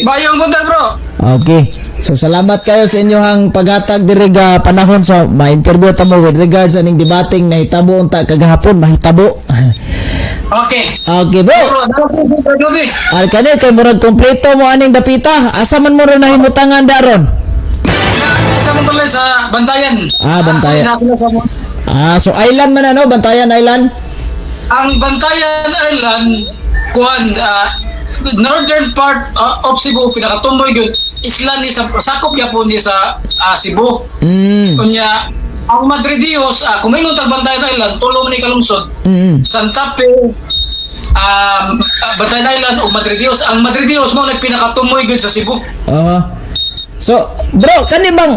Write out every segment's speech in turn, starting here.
Maayong buntag, bro. Okay. So salamat kayo sa inyong paghatag diri ga panahon sa ma-interview ta mo with regards aning debating nahitabo unta kagahapon mahitabo. Okay. Okay, bro. Bro, dalo ko sa Rudy. Al kani kay murag kompleto mo aning dapita. Asa man mo ron nahimutangan daron? Isa mo pala sa Bantayan. Ah, Bantayan. Ah, Ah, so island man ano, Bantayan Island. Ang Bantayan Island, kuan, northern part of Cebu, pinakatumboy gyud isla ni sa sakop gyapon ni sa Cebu. Unya ang Madre Dios, kung maingon tag Bantayan Island, tulo man ni kalungsod. Santa Fe, Bantayan Island ug Madre Dios. Ang Madre Dios mao nagpinakatumoy gyud sa Cebu. Oo. So, bro, kani bang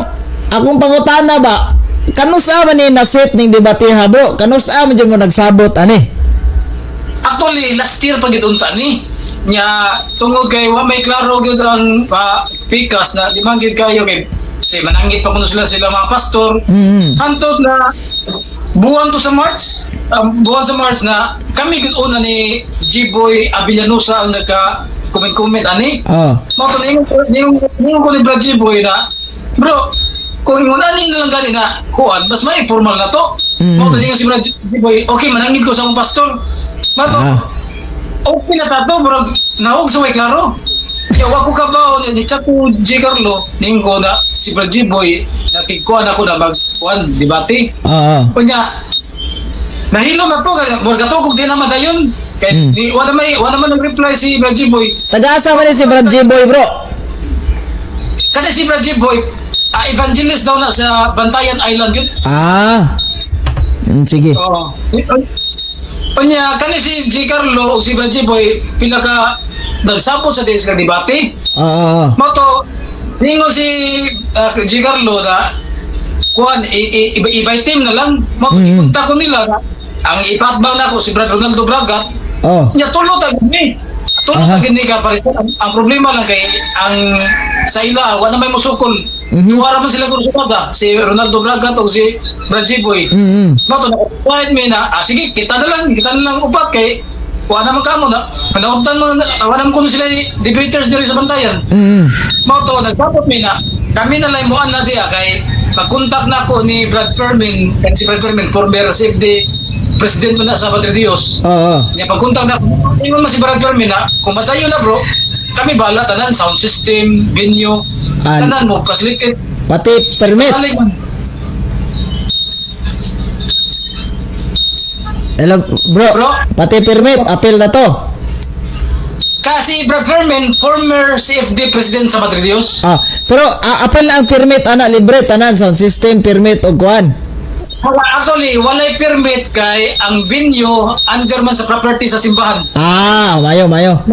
akong pangutana ba? Kanusa man ni naset ning debateha, bro? Kanusa man jud mo nagsabot ani? Actually, last year pa gid unta ni. Nya tungod kay wa may klaro gyud ang pikas na di man gyud kayo kay si manangit pa kuno sila sila mga pastor. Hantod na buwan to sa March, buwan sa March na kami gyud una ni G-Boy Avillanusa ang nagka comment-comment ani. Oh. Mao to ningon ko ni Brad G-Boy na, "Bro, kung ingon ani na lang gani na kuan, mas may formal na to." Mao to ningon si Brad G-Boy, "Okay, manangit ko sa akong pastor." Mao to, okay na tato, bro, nahog sa way klaro. Kaya wa ko kabaw ni chat ko G Carlo, ningon ko na si Brad G-Boy, nakikuan ako na mag kuan debate. Oo. Kunya, nahilo na to, kaya murag kato kog di na madayon. Kay di, wala man nag-reply si Brad G-Boy. Taga-asa man ni si Brad G-Boy, bro? Kada si Brad G-Boy, evangelist daw na sa Bantayan Island yun. Ah. Sige. Oo. Unya, kani si G. Carlo o si Brad G-Boy, pinaka nagsabot sa diis lang debate. Oo. Oo. Mao to, ningon si G. Carlo na, kuan, iba team na lang. Mao to, ipunta ko nila na, ang ipatbang na ako si Brad Ronaldo Braga, nya tulo ta gini. Tulo ta gini ka pares. Ang problema lang kay ang sa ila wala may musukol. Duha ra man sila kursunada, si Ronaldo Braga o si Brad G-Boy. Mao to naka-decide mi na, sige, kita na lang upat kay wala naman kamo na panaugtan mo wala naman kuno sila debaters diri sa Bantayan. Mao to nagsabot mi na kami na lang mo na diya kay pag-contact na ako ni Brad Fermin, kay si Brad Fermin former CFD president mo na sa Padre Dios. Oo. Nya pag-contact na ingon man si Brad Fermin na kung matayo na, bro, kami bala tanan, sound system, venue, tanan mo facilitate. Pati permit. Salig man. Hello, bro. Bro. Pati permit, appeal na to. Kasi Brad Fermin, former CFD president sa Madre Dios. Ah, pero appeal na ang permit ana, libre tanan, sound system, permit og kuan. Wala, actually, walay permit kay ang venue under man sa property sa simbahan. Ah, mayo mayo.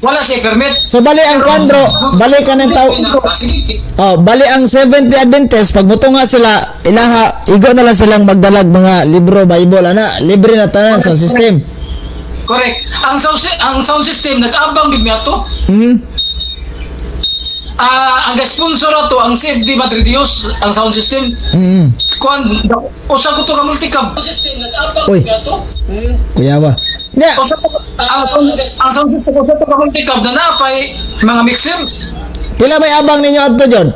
Wala siya permit. So bali ang kuan, bro, bali ka ng tao. Ah, sige. Oh, bali ang Seventh Day Adventist pag mutunga sila ilaha, igo na lang silang magdalag mga libro, Bible ana, libre na tanan sound system. Correct. Ang sound system nag-abang gid mi ato. Ah, ang sponsor ato ang CFD Madre Dios ang sound system. Kuan, usa ko to ka multicab. System nag-abang Uy. gid mi ato. Kuya ba? Nya, Usa ko ang sound system, usa to ka multicab na napay mga mixer. Pila may abang ninyo adto jud?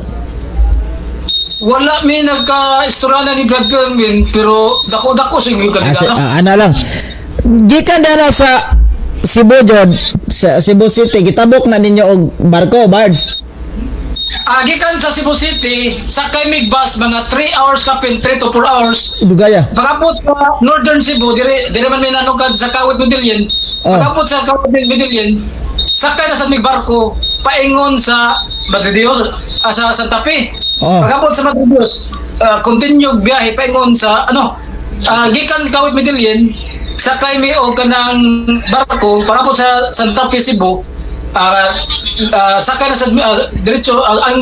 Wala mi nagka-istorana ni Brad Fermin pero dako-dako sa inyo Ah, si, kanila. ana lang. Gikan dana sa Cebu jud, sa Cebu City, gitabok na ninyo og barko, barge? Ah, gikan sa Cebu City, sakay mig bus mga 3 hours kapin, 3 to 4 hours. Dugaya. Pag-abot sa Northern Cebu, dire dire man may nanugad sa Kawit Medellin. Oh. Pag-abot sa Kawit Medellin, sakay na sa mig barko paingon sa Madre Dios, sa Santa Fe. Oh. Pag-abot sa Madre Dios, continue biyahe paingon sa ano, gikan Kawit Medellin, sakay mi og kanang barko pag-abot sa Santa Fe Cebu, sakay na sa diretso ang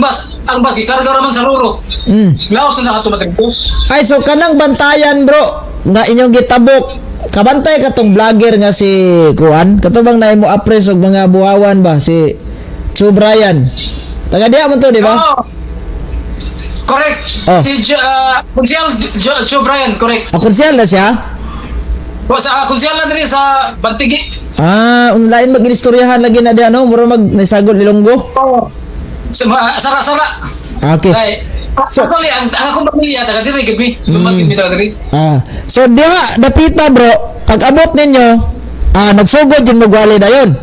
bus gikarga ra man sa Roro. Laos na nakato Madre Dios. Ay, so kanang Bantayan, bro, nga inyong gitabok, kabantay katong vlogger nga si Kuan, kato bang naimo apres og mga buhawan ba si Chu Brian. Taga diha man to, di ba? Oo. Correct. Oh. Si Konsehal Joe Brian, correct. Ah, konsyal na siya? O, sa konsyal na diri sa Bantigi. Ah, unlain mag istoryahan lagi na diha, no? Mura mag nasagol Ilonggo. Oh. Sa mga sara-sara. Okay. Ay, So- actually, ang akong pamilya taga diri gid mi. Lumad gid mi taga diri. Ah. So diha dapita, bro, pag abot ninyo, nagsugod yung magwali dayon.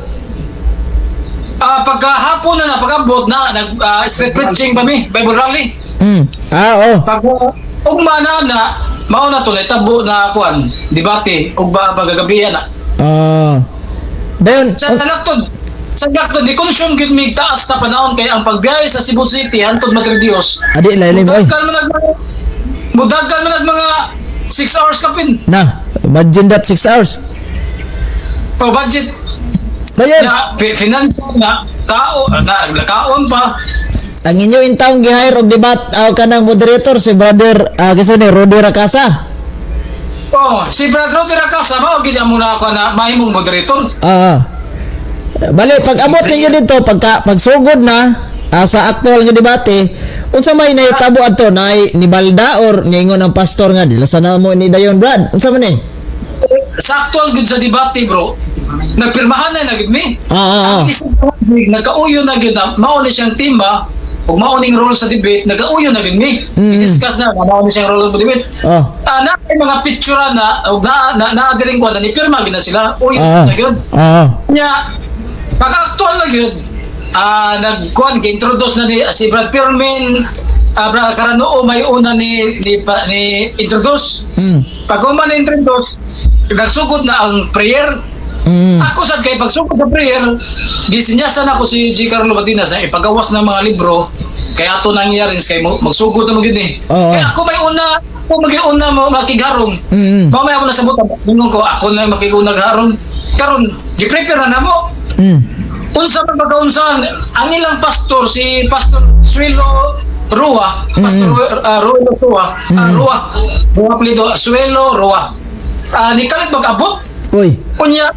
Ah, pagkahapon na na pag-abot na nag street preaching pa mi, Bible rally. Ah, oh. Pag ugma na na mao na to tabo na kuan, debate ug ba pagagabihan na. Ah. Dayon, Sa laktod di consume gid mi taas na panahon kay ang pagbiyahe sa Cebu City hantod Madre Dios. Adi lalim oy. Mudagan man nag mga 6 hours kapin. Na, imagine that, 6 hours. O budget Dayon, na financial na tao na nakaon pa. Ang inyo in town gi-hire og debat kanang moderator si brother kinsa ni Rody Rakasa. Oh, si Brad Rodi Rakasa mao gid mo na ako na mahimong moderator. Ah. Bali pag abot ninyo dito, pagka pagsugod na sa actual nga debate, unsa may nahitabo adto nay ni balda or niingon ang pastor nga dila sana mo ni dayon, Brad? Unsa man ni? Sa actual gud sa debate, bro, nagpirmahan na na gid mi. Ah. Ang isang topic, nagkauyo na gyud na mao ni siyang tema ug mao ning role sa debate, nagkauyo na gyud mi. I-discuss na na mao ni siyang role sa debate. Ah, na may mga picture na ug na na, na diring kuan na ni pirma gyud na sila. Uyo na gyud. Nya pag actual na gyud, nagkuan gi-introduce na ni si Brad Pirmin, Brad Karanoo may una ni introduce. Pag human na introduce, nagsugod na ang prayer. Ako sad kay pagsugod sa prayer, gisinyasan ako si G. Carlo Matinas na ipagawas ng mga libro kay ato nangyari kay magsugod na mo gyud ni. Oo. Kaya ako may una, ako magiuna mo makigharong. Mao may ako nasabutan. Ingon ko ako na makigunag harong. Karon, gi-prepare na namo. Unsa man pagkaunsan ang ilang pastor, si Pastor Suelo Rua, Pastor Ruelo Rua, Rua, Rua Plido, Suelo Rua. Ni kalit mag-abot. Uy. Unya,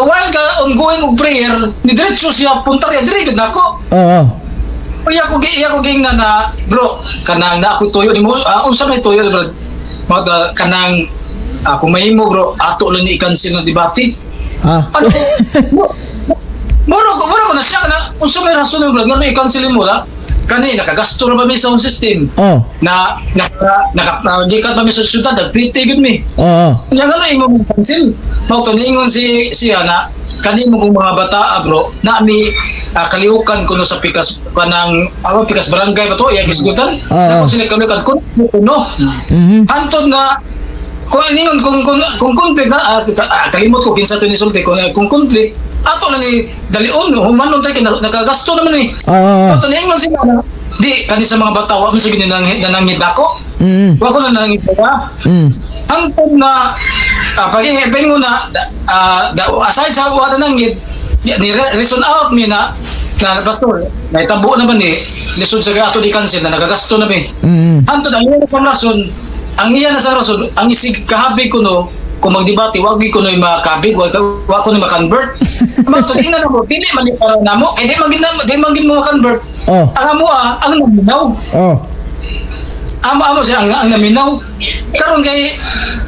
while ka ongoing og prayer, ni diretso siya puntarya diri gid nako. Oo. Uya ko gi iya ko giingnan na, bro, kanang na ako tuyo nimo, unsa may tuyo, bro? Mga kanang kung mahimo, bro, ato lang ni i-cancel ng debate. Ano? Muro ko na siya na unsa may rason mo, bro, ngano i-cancel mo la? Kani nakagasto ra ba mi sa own system? Oh. Na naka naka gikan pa mi sa syudad, nagplite gud mi. Oo. Nya nga lang imo cancel. Mao to niingon si siya na kani mo kung mga bata, bro, na mi kalihukan kuno sa pikas kanang awa pikas barangay ba to iya gisgutan. Oo. Nako sila kalihukan kuno kuno. Hantod na kung ningon kung conflict na kalimot ko kinsa to ni sulti kung conflict ato na ni dalion humanon tay kay nakagasto naman ni. Oo. Mao to niingon sila na di kani sa mga bata wa man sa nanangit dako. Wa ko na nanangit sila. Hangtod na pag mo na aside sa wa na nanggit ni reason out mi na na pastor naitabo naman ni lisod sa ato di cancel na nagagasto na mi. Hantod ang iya na sa rason, ang iya na sa rason, ang isig kahabi ko no kung magdebate wag ko no makabig, wa ko no makonvert. Mao to tingnan mo dili man ni para namo kay di man gid mo makonvert. Oh. Ang amo ang naminaw. Oh. Amo amo siya ang naminaw karon kay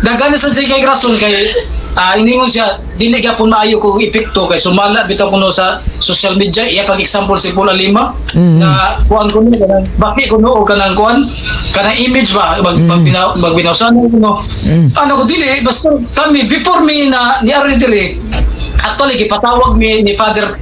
daghan sa siya kay rason kay iningon siya dili gyapon maayo kung epekto kay sumala bitaw kuno sa social media, iya pag example si Pula Lima na kuan kuno kanang baki kuno o kanang kuan kanang image ba mag magbinawsan kuno. Ano ko dili basta kami before mi na ni ari diri, actually gipatawag mi ni Father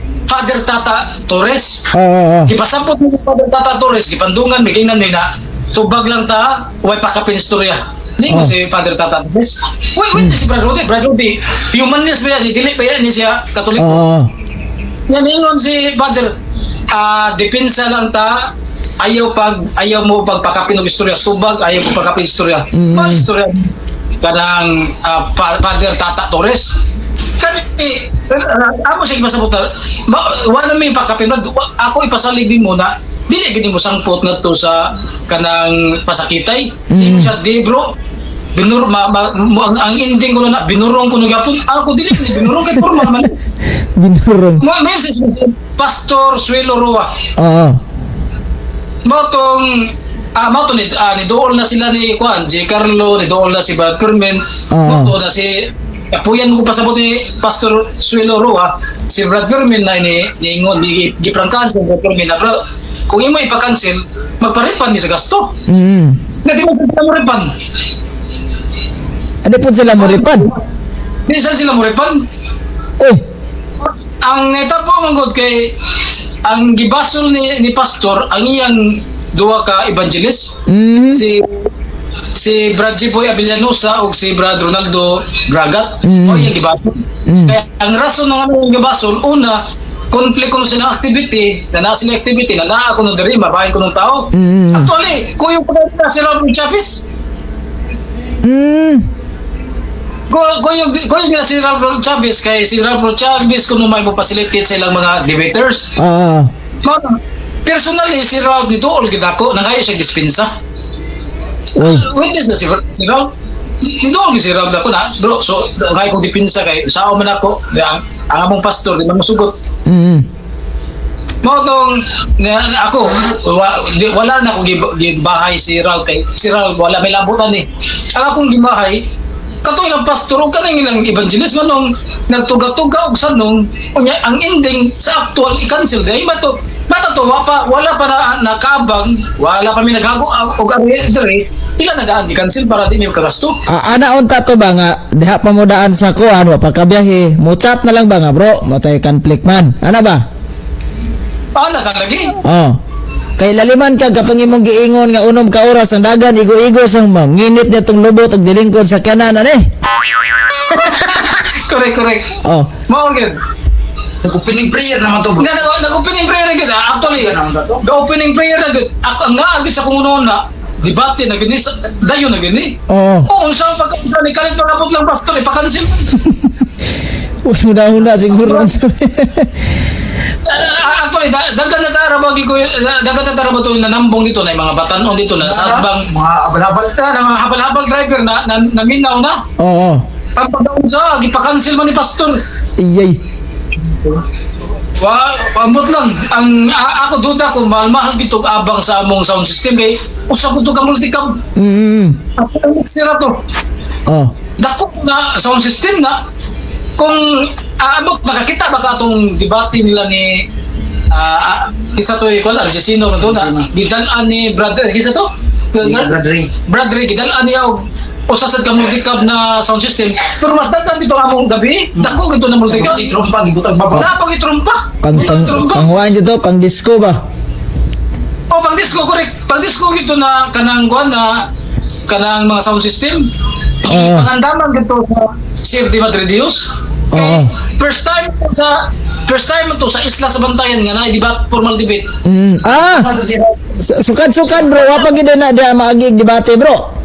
Tata Torres. Oo. Gipasampot ni Father Tata Torres, gipandungan mi kingnan mi na tubag lang ta, way pakapin istorya. Ningo si Father Tata Torres. Wait, wait, si Brad Rudy, Brad Rudy, humanist ba yan? Dili ba yan ni siya Katoliko? Oo. Yan ingon si Father, depensa lang ta, ayaw mo pagpakapin og istorya, tubag ayaw mo pagkapin istorya. Mga istorya kanang Father Tata Torres. Kami amo siya ipasabot na wala may pakapin, Brad. Ako ipasalig din mo na dili gid mo sangpot na to sa kanang pasakitay. Ingon siya di bro binur ma, ma, mo, ang ending ko na binurong ko na gyapon ako dili ni binurong kay formal man. Binurong. Mo message mo si Pastor Suelo Roa. Oo. Mao tong mao to ni ni dool na sila ni Juan J. Carlo, ni dool na si Brad Kermen, Oo. mao to na si Kapuyan ko pasabot ni Pastor Suelo Roa, si Brad Fermin na ni niingon ni giprangkahan si Brad Fermin na, "Bro, kung imo ipa-cancel, magpa-refund mi sa gasto." Nga di ba sila mo refund? Adi po sila mo refund. Di saan sila mo refund? Uy. Ang nahitabo man gud kay ang gibasol ni pastor ang iyang duha ka evangelist, si si Brad Jiboy Abellanosa ug si Brad Ronaldo Bragat, mao iyang gibasol. Kaya ang rason ng ano gibasol, una, conflict kuno sila activity na naa sila activity na naa ako diri, mabahin ko ng tao. Actually, kuyog pa na si Robert Chavez. Kuyog nila si Ralph Chavez kay si Ralph Chavez kuno may mo facilitate sa ilang mga debaters. Mao na, personally, si Ralph nituol gid ako, nangayo siya dispensa. Uy. Witness na si Ralph. Nituol gid si Ralph ako na, "Bro, so nangayo kong depensa kay sao man ako, ang among pastor di man mosugot." Mao tong ako wala na akong gibahay si Ralph kay si Ralph wala may labutan eh. Ang akong gibahay kato ilang pastor ug kanang ilang evangelist nganong nagtuga-tuga og sanong, unya ang ending sa actual i-cancel day ba to bata to wala pa na nakaabang, wala pa mi naghago og ari diri ila nagaan gi-cancel para di mi kagasto. Ah, ana unta to ba nga diha pa mo daan sa kuan wa pa kabiyahe, mo chat na lang ba nga, "Bro, matay conflict man," ana ba? Ana ka lagi. Oh. Kay laliman ka katong imong giingon nga 6 ka oras ang dagan igo-igo sang manginit niya tong lubot ug dilingkod sa kanan ani. Correct, correct. Oh. Mao gyud. Nag-opening prayer naman to, bro. Nag-opening prayer gyud ah. Actually, Ganun ba to? the opening prayer na gyud. Ako ang naagi sa kung una debate na gyud ni dayon na gyud ni. Oo. Oo, unsa ang pagka ni kalit pagabot lang pastor ipa-cancel. Huna-huna siguro. Ah, actually, daghan na tara ba ko daghan na tara ba to nanambong dito na yung mga batanon dito na sa bang Mga abal-abal. Ah, na mga habal-habal driver na naminaw na. Oo. Ang pagkaunsa, gipa-cancel man ni pastor. Iyay. Wa, ambot lang. Ang ako duda ko mahal-mahal gitog abang sa among sound system kay usa ko to ka multicab. Ako ang sira to. Oh. Dako na sound system na kung aabot nakakita ba ka atong debate nila ni isa to ikuan Argesino to na gidal-an ni brother kisa to. Brad Ray. Brad Ray, gidal-an niya og usa sad ka multicab na sound system, pero mas daghan dito ang among gabi, dako gito na multicab. Itrumpa, gibutang baba. Napag itrumpa. Pang pang Itrumpa. panghuan dito, pang disco ba? Oh, pang disco, correct. Pang disco gito na kanang kuan na kanang mga sound system. Oo. Pangandaman gito sa Save the Madre Dios. Oo. First time to sa isla sa Bantayan nga na debate, formal debate. Ah, Nasa si sukad-sukad, bro, wa pa gid na diha maagig debate, bro.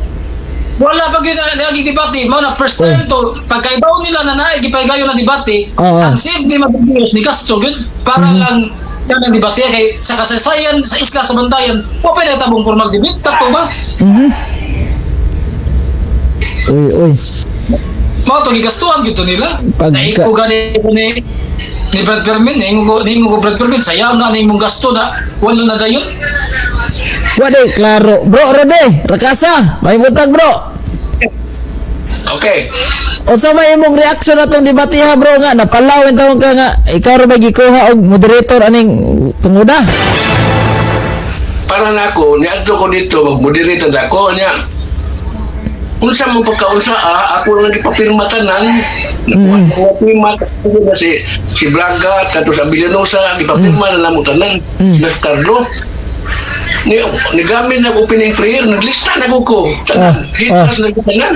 Wala pa gyud na naging debate, mao na first time to pagkaibaw nila na naay gipaygayon na debate, ang Save the Madre Dios ni gasto gyud para lang kanang debate kay sa kasaysayan sa isla sa Bantayan wa pa natabong formal debate kato ba? Uy, uy. Mao to gigastuhan gyud to nila. Naiko gani ni Brad Fermin, niingo ko, "Brad Fermin, sayang nga na imong gasto na wala na dayon." Wa day klaro. Bro Rode, rakasa, may butag, bro. Okay. Unsa may imong reaction atong debate ha, bro, nga napalaw intawon ka nga ikaw ra ba gikuha og moderator aning tunguda? Para nako, niadto ko dito, mag-moderate na ako niya. Unsa mo pagkaunsa ah, ako lang gipapirma tanan. Nakuha ko pirma na si si Blagat kato sa Villanosa, gipapirma na namo tanan. Mm. Carlo. Ni nigamit na opening prayer, naglista na ko. Tanan, hitsas na tanan.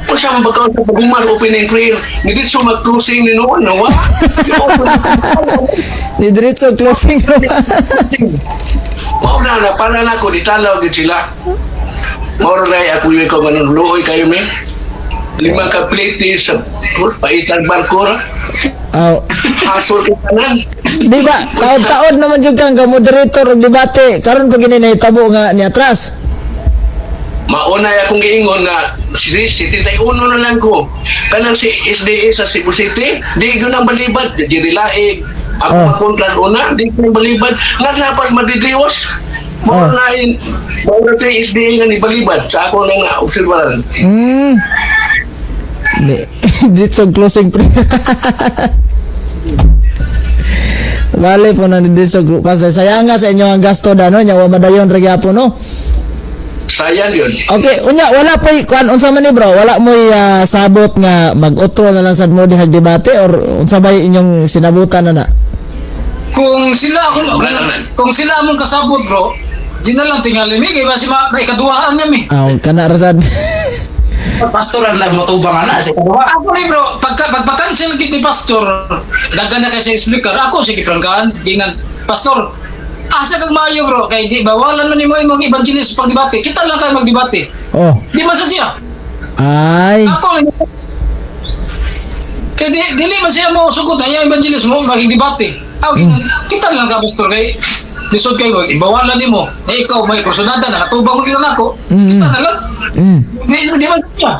Unsa mo pagkaunsa pag opening prayer, ni dito mag-closing ni noon, nawa. Ni diretso closing. Mao na na para na ako ditalaw gid sila. Mao ra ako yung ko ganun luoy kayo mi. Lima ka plate sa paitan barko ra. Aw. Hasol ka tanan. Di ba? Taod-taod naman jud kang ka moderator og debate. Karon pa gini nahitabo nga ni atras. Mauna akong giingon nga si 71 na lang ko. Kanang si SDA sa Cebu City, di ko nang balibad, di rilaig. Ako makontra una, di ko nang balibad. Nga lapas madidiwas. Mao na in mao na SDA nga ni balibad sa ako nang obserbaran. Di. Dito closing prayer. Bale po na dito kasi sayang nga sa inyo ang gasto da no nya wa madayon ra gyapon no. Sayang yun. Okay, unya wala po'y kuan unsa man ni bro, wala mo'y sabot nga mag-otro na lang sad mo dihag debate or unsa bay inyong sinabutan na na? Kung sila among kasabot, bro, di na lang tingali mi kay basi ma ikaduhaan niya mi. Aw, kana ra sad. Pastor ang motubang ana sa ikaduha. Ako ni bro, pagpa-cancel kit ni pastor, daghan na kay sa speaker, ako sige prangkaan, gingan pastor. Asa kag maayo bro, kay di bawalan man nimo imong evangelist pagdebate. Kita lang kay magdebate. Oh. Di man sa siya. Ay. Ako lang. Kay di, dili man siya mo sugot na iya evangelist mo magdebate. Aw, kita lang ka pastor kay lisod kayo, ibawalan nimo. Eh, ikaw may kursunada, nakatubang mo kita nako. Kita na lang. Di, di man siya.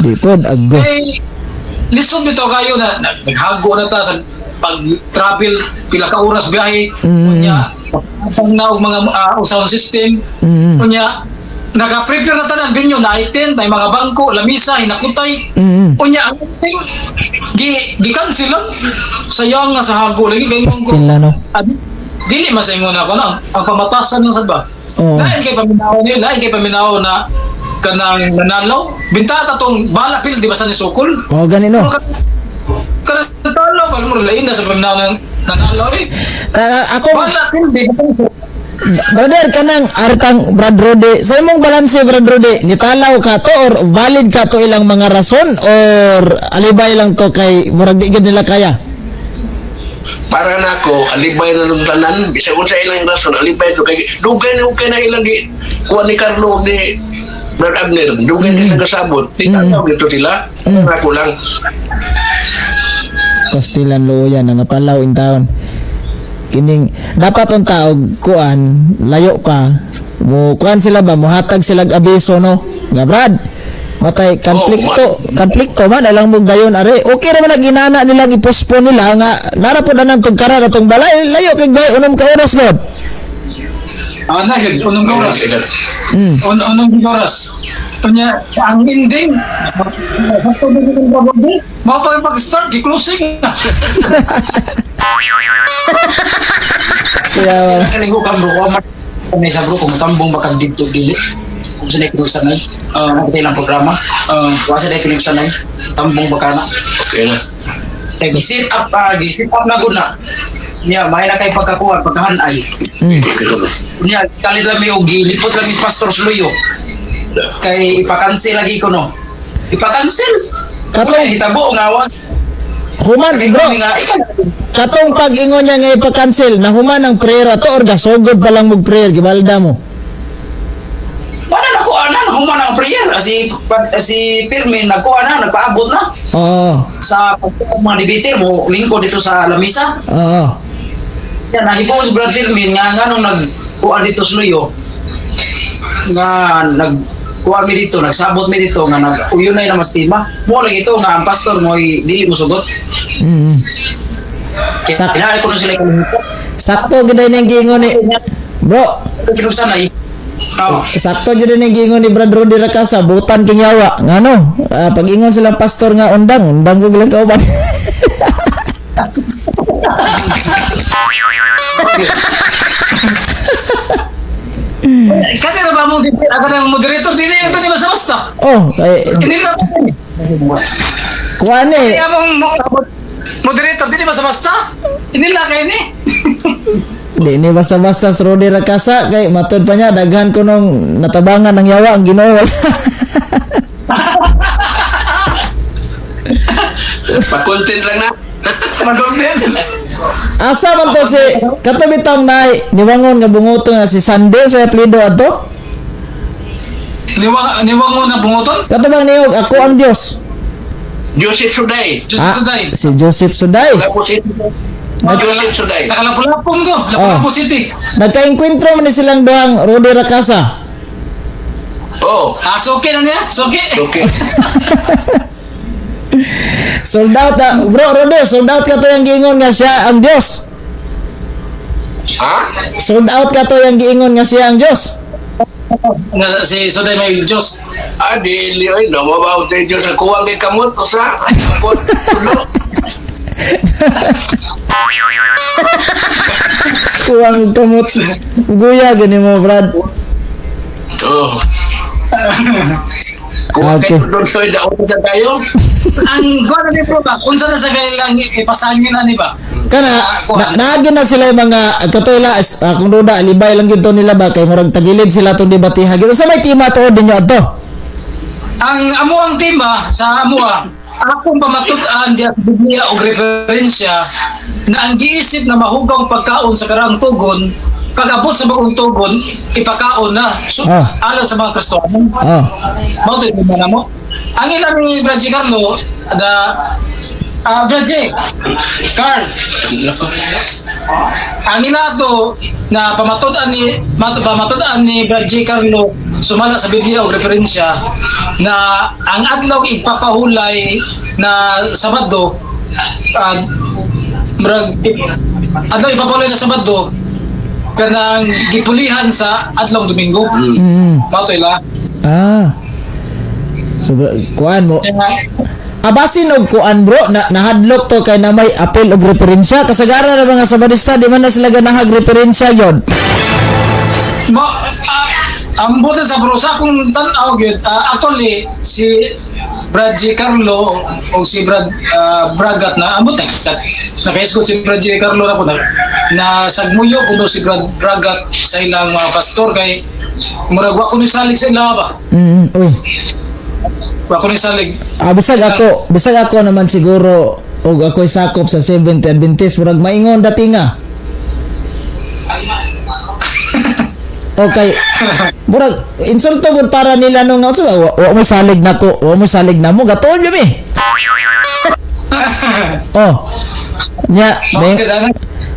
Di pod aggo. Eh, lisod bitaw kayo na naghago na ta sa pag-travel pila ka oras biyahe. Unya pag na og mga sound system. Unya naka-prepare na tanan venue na tent na mga bangko, lamisa, hinakutay. Unya ang thing gi gi cancel lang. Sayang nga sa hago lagi kay Pastil na no. Dili man sa ingon ako na ang pamatasan ng sad ba. Oo. Lain kay paminaw ni, lain kay paminaw na kanang nanalaw. Binta ta tong bala pil di ba sa ni sukol? Oh, gani no. Pero kanang talo ba mo lain na sa paminaw ng nanalaw eh. Ako Bala pil di ba sa ni sukol? brother kanang artang Brad Rode, sa imong balanse Brad Rode, nitalaw ka to or valid ka to ilang mga rason or alibay lang to kay murag di gyud nila kaya? Para na ako, alibay na nung tanan, bisag unsa ilang rason, alibay to kay dugay na dugay na ilang gi kuha ni Carlo ni Brad Abner, dugay na sila kasabot. Di tanaw dito sila. Para ko lang. Kastilan luya na nga palaw in town. Kining dapat ang tao kuan layo ka mo kuan sila ba mohatag sila og abiso no nga Brad matay konflikto konflikto man alang mo dayon are okay ra man ginana nilang i-postpone nila nga nara po na nang tugkara atong balay layo kay bay unom ka oras god. Ah, na gid unong oras. Unong oras. Unya ang ending sa tubig ng babae. Mao pa pag-start, gi-closing na. Kaya Kani ko kam bro, wa man kami sa bro kung tambong ba kag didto dili. Kung sa kinugsanay, uh, ang ilang programa. Wa sa kinugsanay, tambong ba kana. Okay na. Kay gi-set up gi-set up na gud na. Niya, may na kay pagkakuha, pagkahanay. Niya, kalit lang mi og gilipot lang mi sa Pastor Sluyo. Kay ipa-cancel lagi ko no. Ipa-cancel. Katong- Katong hitabo nga wa. Human Kay bro kami nga ikaw. Katong pag-ingon niya nga ipa-cancel na human ang prayer ato or gasugod pa lang mo prayer gibalda mo? Wala na ko anan human ang prayer si si Pirmin nagkuha na nagpaabot na Oo. Sa pagkuha mga debater mo lingkod dito sa lamisa. Oo. Yan nahibaw si Brad Firmin nga nganong nagkuha dito sa Luyo nga nagkuha mi dito nagsabot mi dito nga nag uyunay na mas tima mo lang ito nga ang pastor mo dili mo sugot. Kaya kailangan ko na sila kalungkot. Sakto gid nang giingon ni bro. Kinugsanay. Oo. Sakto jud ning giingon ni Brad Rudy Rakasa, butan king yawa. Ngano? Pag ingon sila pastor nga undang, undang ko gilang kauban. Kani ra ba mong ako ng moderator dili ito ni basta-basta. Oh, kay Hindi na kuan eh. Kaya mong moderator dili basta-basta. Inila kay ni. Di ni basta-basta si Rudy Rakasa kay matud pa niya daghan ko nung natabangan ng yawa ang Ginoo. Pa-content lang na. Mag-content. Asa man to si kato bitong nay niwangon nga bunguton nga si Sande sa apelyido adto? Niwang niwangon na bunguton. Kato bang niyog ako ang Dios. Joseph Suday. Just Ah, today. si Joseph Suday. Lapo City. Joseph Suday. Nakalapulapong ko, Lapu-Lapu City. Nagkaengkwentro man ni silang duhang Rudy Rakasa. Oh, Ah, so okay na niya? So okay. okay. Sold out ah. Bro, Rudy, sold out ka to yung giingon nga siya ang Dios. Ha? Sold out ka to yung giingon nga siya ang Dios. Na, si Suday may Diyos. Ah, dili oy, no mabaw tayo Diyos ang kuwang kay kamot usa. Kamot tulo. Kuwang kamot. Guya gani mo, Brad. Oh. Kuwang Okay. kay tulo daon sa tayo. Ang kuha na ni bro ba, unsa na sa kailang ipasangin na ni ba? Kana na, naagi na sila yung mga katoy la kung duda alibay lang gyud to nila ba kay murag tagilid sila tong debatiha. Gyud unsa may tema tuod ninyo adto? Ang amo ang tema sa amoa, akong pamatud-an diya sa Biblia og referensya na ang giisip na mahugaw pagkaon sa karaang tugon, pag-abot sa bagong tugon, ipakaon na. So, alang sa mga Kristiyano. Mao to yung na mo. Ang ilang ni Brad G. Carlo, da, Brad G. Carl, ang ila to na pamatud-an ni Brad J. Carlo sumala sa Biblia og referensya na ang adlaw ipapahulay na Sabado, murag adlaw ipapahulay na Sabado kanang gipulihan sa adlaw Domingo. Mao to ila. So kuan mo. Abasin og kuan bro na nahadlok to kay na may apel og referensya kasagaran ng mga Sabadista di man na sila ganahag referensya gyud. Mo ang buti sa bro sa akong tan-aw gyud, actually si Brad G. Carlo o si Brad Bragat na ambot na nakaisgot si Brad G. Carlo na po na sagmuyo kuno si Brad Bragat sa ilang mga pastor kay murag wa kuno salig sa ila ba. Uy. Wa kuno salig. Bisag ako naman siguro og ako'y sakop sa Seventh Adventist murag maingon datinga. Okay. Murag insulto pud para nila nung wa, wa mo salig nako, wa mo salig namo gatuon gyud mi. Oh. Nya, may,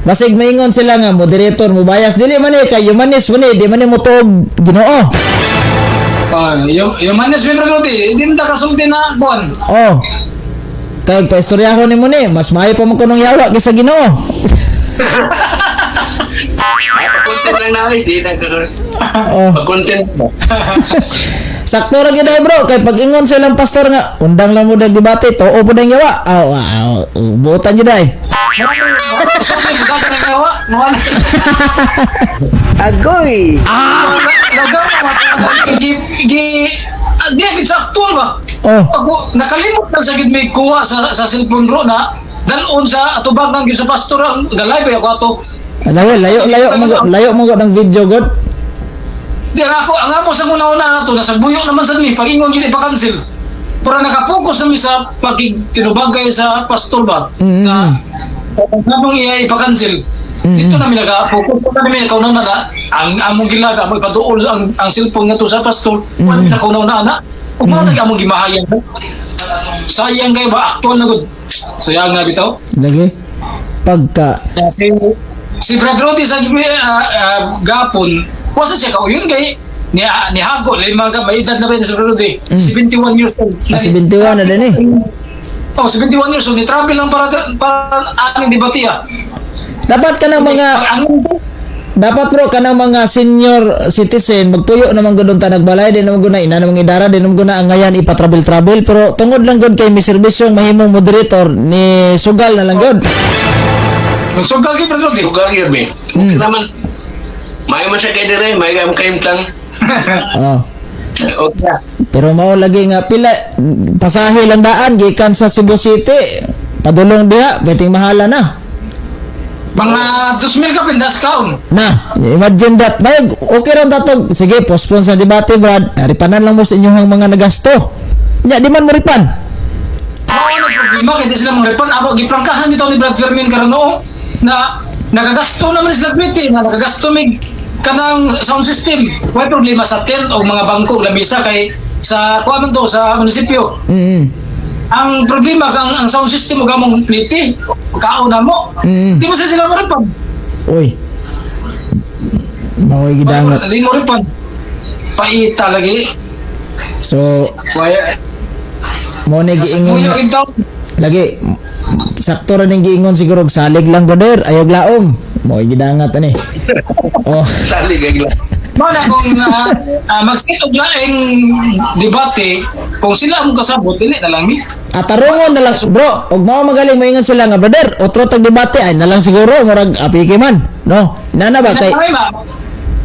basig maingon sila nga moderator mo bias dili man eh kay humanis man eh di man eh mo tuog Ginoo. Yung manes member Rudy, hindi mo kasulti na kuan. Oh. Kay paistoryahon nimo ni, mas maayo pa man kunong yawa kaysa Ginoo. Content lang na ay, di na Oh. Pag-content mo. Sakto ra gyud ay, bro, kay pag ingon sa ilang pastor nga undang lang mo dag debate, tuo po dang yawa. Aw, aw, buotan jud ay. Agoy! Di agad sa aktual ba? Oh. Ako, nakalimot lang sa gid may kuha sa cellphone bro na dalon sa atubang ng sa pastor ang galay ba ako ato. Layo layo layo mo layo mo ng video god. Di ang ako ang amo sa una-una na to nasa buyo naman sa mi pag ingon gyud ipa-cancel. Pero nakapokus na mi sa pagtinubagay sa pastor ba. Na ngamong iya ipa-cancel. Dito na mi naka-focus na mi nakauna na ang among gilaga mo ipaduol ang cellphone ngadto sa pastor. Wala mi nakauna na ana. Ug mao na among gimahayan. Sayang kay ba aktual na gud. Sayang nga bitaw. Lagi. Pagka Si Brad Rudy sa gapon, wasa siya kauyon kay ni nihago lima ka may edad na ba yun si Brad Rudy? 71 years old. 71 na din eh. Oh, 71 years old ni travel lang para para aming debate ah. Dapat ka ng mga dapat bro kanang mga senior citizen magpuyo naman gud unta nagbalay di naman gud na ina namang idara di naman gud na angayan ipa-travel-travel pero tungod lang gud kay may serbisyong mahimong moderator ni sugal na lang gud. Sugal kay Brad Rudy. Sugal yun, be. Okay naman. May man siya kay dire, may kam kayong. Oh. Okay. Pero mao lagi nga pila pasahe lang daan gikan sa Cebu City padulong diha beting mahala na. Mga 2,000 ka pindas kaon. Na, imagine that. Bayag, okay ron tatog. Sige, postpone sa debate, Brad. Ripanan lang mo sa inyong mga nagasto. Nya, di man mo ripan. Mao na problema kay di sila mong refund. Amo giprangkahan bitaw ni Brad Fermin karon noo na nagagasto naman sila kwete na nagagasto mig kanang sound system. Way problema sa tent o mga bangko lamisa kay sa kuha man to sa munisipyo. Ang problema kang ang sound system ug among plite kaon na mo. Di mo sila mo refund. Uy. Mao'y gidangat. Di mo refund. Paita lagi. So, Way mo ni giingon lagi sakto ra ning giingon siguro og salig lang brother, ayaw laom. Mao'y gidangat ani. Oh. Salig ay lang. Mao na kung mag-set og laing debate, kung sila ang kasabot, dili na lang mi. At tarungon na lang, bro, og mao magaling moingon sila nga, "Brother, otro tag debate," ay na lang siguro murag apiki man, no? Inana ba kay Kay ma,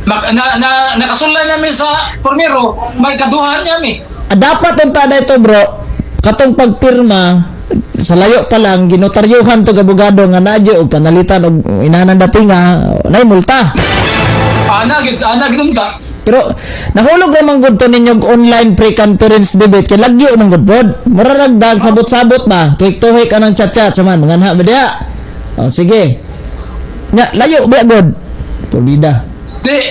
mak, na, na, nakasulay namin sa pormero, may kaduhan niya mi. Ah, dapat unta na ito, bro, katong pagpirma sa layo pa lang ginotaryuhan to abogado nga nadyo og panalitan og inanan datinga nay multa. Ana gid, ana gid unta. Pero nahulog naman gud to ninyo og online pre-conference debate kay lagyo man gud pod. Mura ragdag sabot-sabot ba? Tuhik-tuhik anang chat-chat sa man manganha ba diha? Oh, sige. Nya layo ba gud? Purbida. Di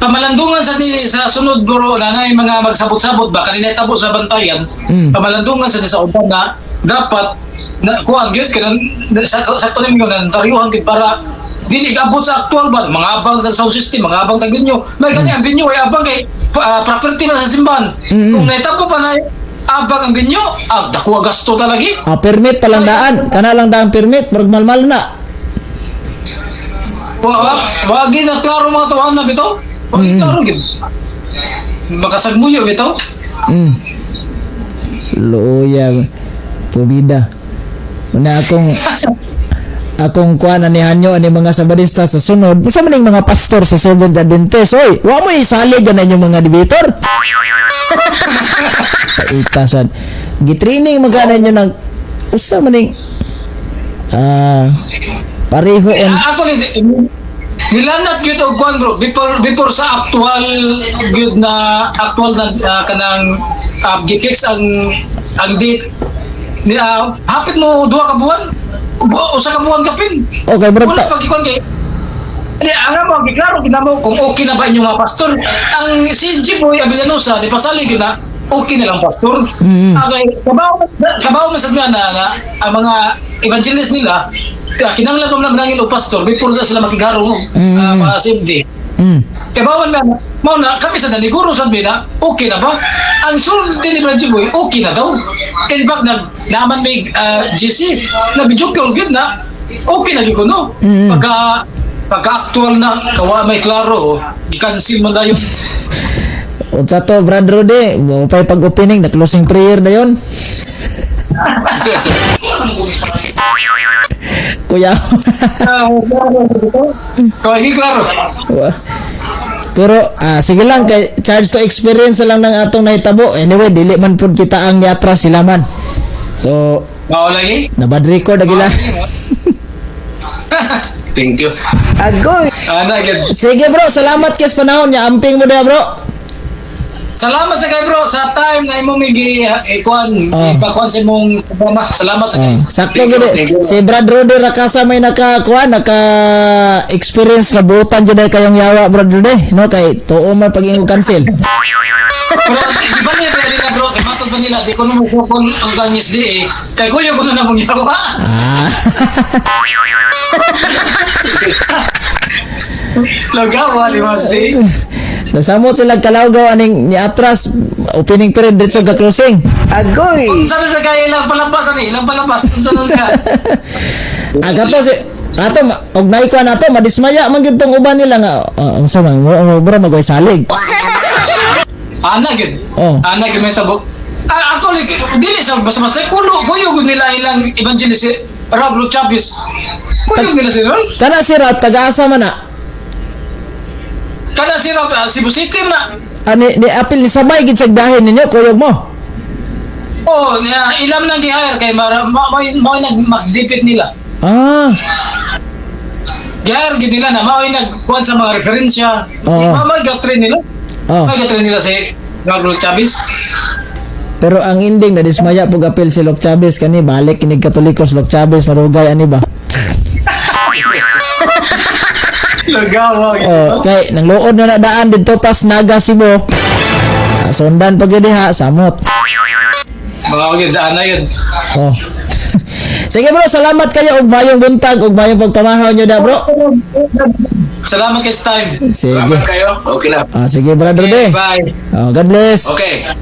pamalandungan sa ni sa sunod, bro, na nay mga magsabot-sabot ba kanina tabo sa bantayan. Pamalandungan sa ni sa uban na dapat na kuan gyud kanang sa to ninyo na notaryuhan gyud para dili abot sa aktual ba mga abang sa sound system, mga abang tag venue, may gani ang venue ay abang kay property na sa simbahan. Kung naitabo pa na abang ang venue, dako ang gasto talaga. Ah, permit pa lang daan. Kana lang daan permit, murag malmal na. Wa wa wa gid na klaro mga tuwan na bitaw. Wa gid klaro gid. Makasagmuyo bitaw. Luya. Pubida. Una akong kuan ani hanyo ani mga Sabadista sa sunod. Usa man ning mga pastor sa Seventh Adventist. Oy, wa mo isalig na inyong mga debater. Paitasan. Gitraining magana inyo ng usa man ning pareho on Actually, nilanat gyud og kuan, bro, before before sa actual gyud na actual na kanang gifix ang date ni hapit mo 2 ka buwan, usa ka buwan kapin. Okay, murag wala pag ikuan kay di ang mo giklaro gid namo kung okay na ba inyong mga pastor. Ang si G Boy Abellanosa di pasali gyud na okay na lang pastor. Okay, kabaw kabaw man sad nga na ang mga evangelist nila kinahanglan pa man manangin og pastor before na sila makigharong mga SFD. Kay bawal na mao na kami sa naniguro sa na okay na ba? Ang sulti ni Brad Boy, okay na daw. In fact, nag naman may GC na video call gyud na okay na gyud kuno. Pagka pagka actual na kawa may klaro, gi-cancel man dayon. Unsa to, Brad Rode, mo pay pag-opening na closing prayer dayon. Kuya. Kaya klaro. Pero sige lang kay charge to experience na lang ng atong nahitabo. Anyway, dili man pud kita ang niatras, sila man. So, Mao lagi. na bad record agila. Thank you. Agoy. Ana gyud. Sige, bro, salamat kay sa panahon nya amping mo dia, bro. Salamat sa kay bro sa time na imong gi kuan ipakuan sa imong programa. Salamat sa kay. Oh, sakto gid. Si Brad Rode ra kasa may naka kuan, naka experience nga buutan jud ay kayong yawa, Brad Rode, no, kay tuo man pag cancel. Pero di ba niya kaya nila, bro, kay matod ba nila, di ko na mo ang kang SDA, kay kuya ko na namong yawa. Lagawa ni Mas D. Nasamot sila kalawgaw aning ni atras opening period dito sa closing. Agoy! Unsa na sa kaya ilang palabas ani, ilang palabas unsa na ka. Ah, kato si ato og naikuan ato madismaya man gyud tong uban nila nga unsa man bro magoy salig. Ana gyud. Oh. Ana gyud may tabo. Actually dili sa basta-basta kuno kuyo gud nila ilang evangelist si Rob Chavez. Kuyo nila si Rob. Kana si Rat taga-asa man na. Kana si Rob Cebu City na. Ani ni apil ni sabay gid sa biyahe ninyo kuyog mo. Oh, niya ilam nang gi-hire kay mara mo mo nag magdipit nila. Gi-hire gid nila na mao'y nagkuan sa mga referensya. Oo. Ma may gatrin nila. May gatrin nila si Rob Chavez. Pero ang ending na dismaya pug apil si Lok Chavez kani balik kinig Katoliko si Lok Chavez marugay ani ba. Lagawa. Oh, kay nang luod na na daan didto pas Naga Cebu. Sundan pag diha samot. Mga gyud daan na yun. Oh. Sige, bro, salamat kayo og mayong buntag ug mayong pagpamahaw nyo da, bro. Salamat kay time. Sige. Salamat kayo. Okay na. Sige, Brother De. Bye. Oh, God bless. Okay.